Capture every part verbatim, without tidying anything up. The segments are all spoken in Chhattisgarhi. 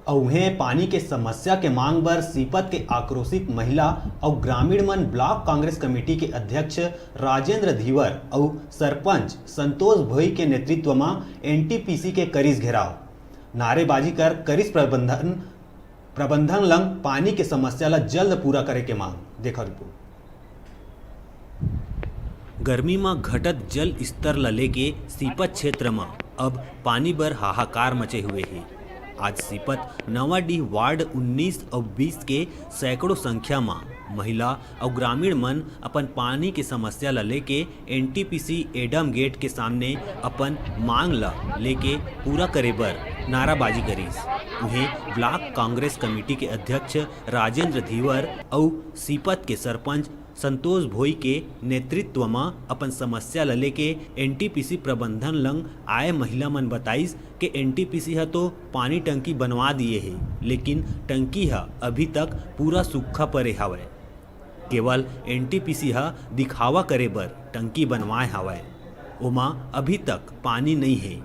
अउ उहें, पानी के समस्या के मांग बर सीपत के आक्रोशित महिला अउ ग्रामीण मन ब्लॉक कांग्रेस कमेटी के अध्यक्ष राजेंद्र धीवर अउ सरपंच संतोष भोई के नेतृत्व म एनटीपीसी के करिस घेराव। नारेबाजी कर करिस प्रबंधन, प्रबंधन लंग पानी के समस्या ल जल्द पूरा करे के मांग। देखो रिपोर्ट। गर्मी म घटत जल स्तर ल लेके सीपत क्षेत्र म अब पानी बर हाहाकार मचे हुए हे। आज सीपत नवाडीह वार्ड उन्नीस अउ बीस के सैकड़ों संख्या म महिला अउ ग्रामीण मन अपन पानी के समस्या ल लेके एनटीपीसी एडम गेट के सामने अपन मांग ल लेके पूरा करे बर नाराबाजी करिस। उहें, ब्लॉक कांग्रेस कमेटी के अध्यक्ष राजेंद्र धीवर अउ सीपत के सरपंच संतोष भोई के नेतृत्व म अपन समस्या ल लेके एनटीपीसी प्रबंधन लंग आए महिला मन बताइस के एनटीपीसी ह तो पानी टंकी बनवा दिए हे, लेकिन टंकी ह अभी तक पूरा सूखा परे हवय। केवल एनटीपीसी ह दिखावा करे बर टंकी बनवाए हवय, ओमा अभी तक पानी नइ हे,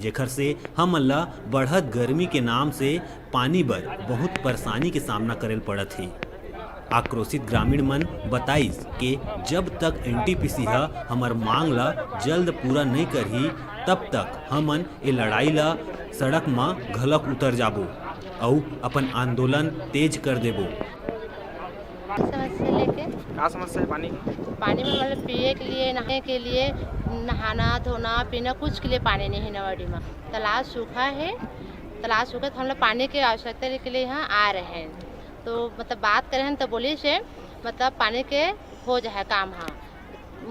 जेखर से हमन ल बढ़त गर्मी के नाम से पानी बर बहुत परेशानी के सामना करे ल पड़त हे। आक्रोशित ग्रामीण मन बताइस के जब तक एनटीपीसी ह हमर मांग ल जल्द पूरा नइ करही, तब तक हमन ए लड़ाई ल सड़क म घलक उतर जाबो अउ अपन आंदोलन तेज कर देबो। समस्या लेके का समस्या है पानी की? पानी में मतलब पिए के लिए, नहाने के लिए, नहाना धोना पीना कुछ के लिए पानी नहीं है नवाडी में। तालाब सूखा है, तालाब सूखा, तो हम लोग पानी के आवश्यकता के लिए यहाँ आ रहे हैं। तो मतलब बात करें तो बोली से मतलब पानी के हो जाए काम, हाँ,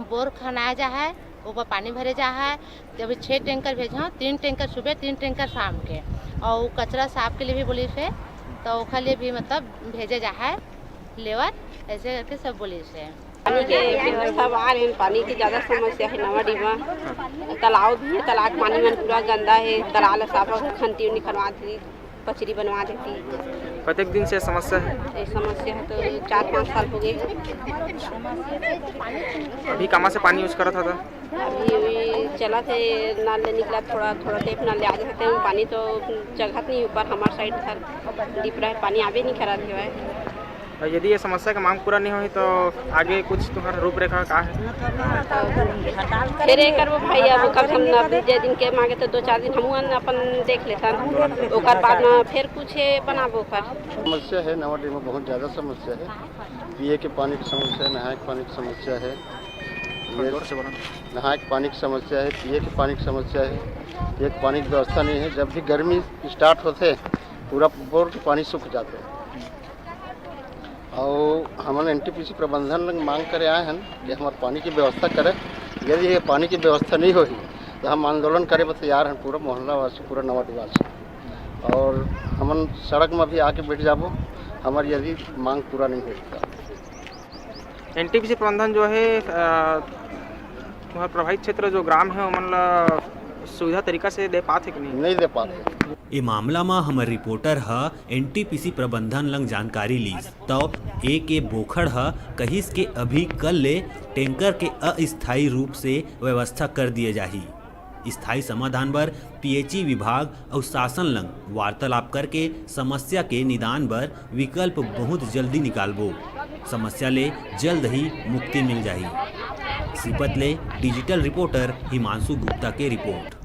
बोर खनाया जा है, ऊपर पानी भरे जा है। तो अभी छः टैंकर भेजे हैं, तीन टैंकर सुबह, तीन टैंकर शाम के, और कचरा साफ के लिए भी बोली से, तो ओखर लिए भी मतलब भेजे जा है लेबर, ऐसे करके सब बोली से। पानी के व्यवस्था बा, लेकिन पानी की ज्यादा समस्या है नवाडी में। तालाब भी है, तालाब के पानी मन पूरा गंदा है, तालाब ला साफ और खंती उन्ती खनवा दी, पचरी बनवा देती। कतेक दिन से समस्या है? ये समस्या है तो चार पाँच साल हो गए। अभी कामा से पानी यूज करत था? अभी, अभी चला थे, नल ले निकला, थोड़ा, थोड़ा टेप नल ले आ जाते हैं, पानी तो जगह नहीं ऊपर हमारे साइड सर डिप रहा है, पानी आवे नहीं करा थे। और यदि ये समस्या का मांग पूरा नहीं होही तो आगे कुछ तुम्हारा रूपरेखा का है? फिर ये करबो भाई, अब कब हम अभी जे दिन के मांगे तो दो चार दिन हम अपन देख लेथन, ओकर बाद में फिर कुछ बनाबो ओकर। समस्या है, नवाडी में बहुत ज़्यादा समस्या है। पिए के पानी की समस्या है, नहाए के पानी की समस्या है, ये जोर से बोलो। नहाए के पानी की समस्या है, पिए के पानी की समस्या है, पिए के पानी की व्यवस्था नहीं है। जब भी गर्मी स्टार्ट होते, पूरा बोर के पानी सूख जाते हैं। और हमन एनटीपीसी प्रबंधन लंग मांग करे आए हैं कि हमारे पानी की व्यवस्था करें। यदि ये पानी की व्यवस्था नहीं होही, तो हम आंदोलन करे बर तैयार हैं, पूरा मोहल्ला वासी, पूरा नवाडी वासी। और हमन सड़क में भी आके बैठ जाबो, हमारी यदि मांग पूरा नहीं होही तो। एनटीपीसी प्रबंधन जो है, अ, तुम्हारा प्रभावित क्षेत्र जो ग्राम है, ओमन ला सुविधा तरीका से दे पात है कि नहीं? नहीं दे पात है। ए मामला म हमर रिपोर्टर ह एनटीपीसी प्रबंधन लंग जानकारी लीस, तब ए के बोखड़ ह कहिस के अभी कल ले टैंकर के अस्थायी रूप से व्यवस्था कर दिए जाही। स्थायी समाधान बर पीएचई विभाग अउ शासन लंग वार्तालाप करके समस्या के निदान बर विकल्प बहुत जल्दी निकालबो। समस्या ले जल्द ही मुक्ति मिल जाही। सीपत ले डिजिटल रिपोर्टर हिमांशु गुप्ता के रिपोर्ट।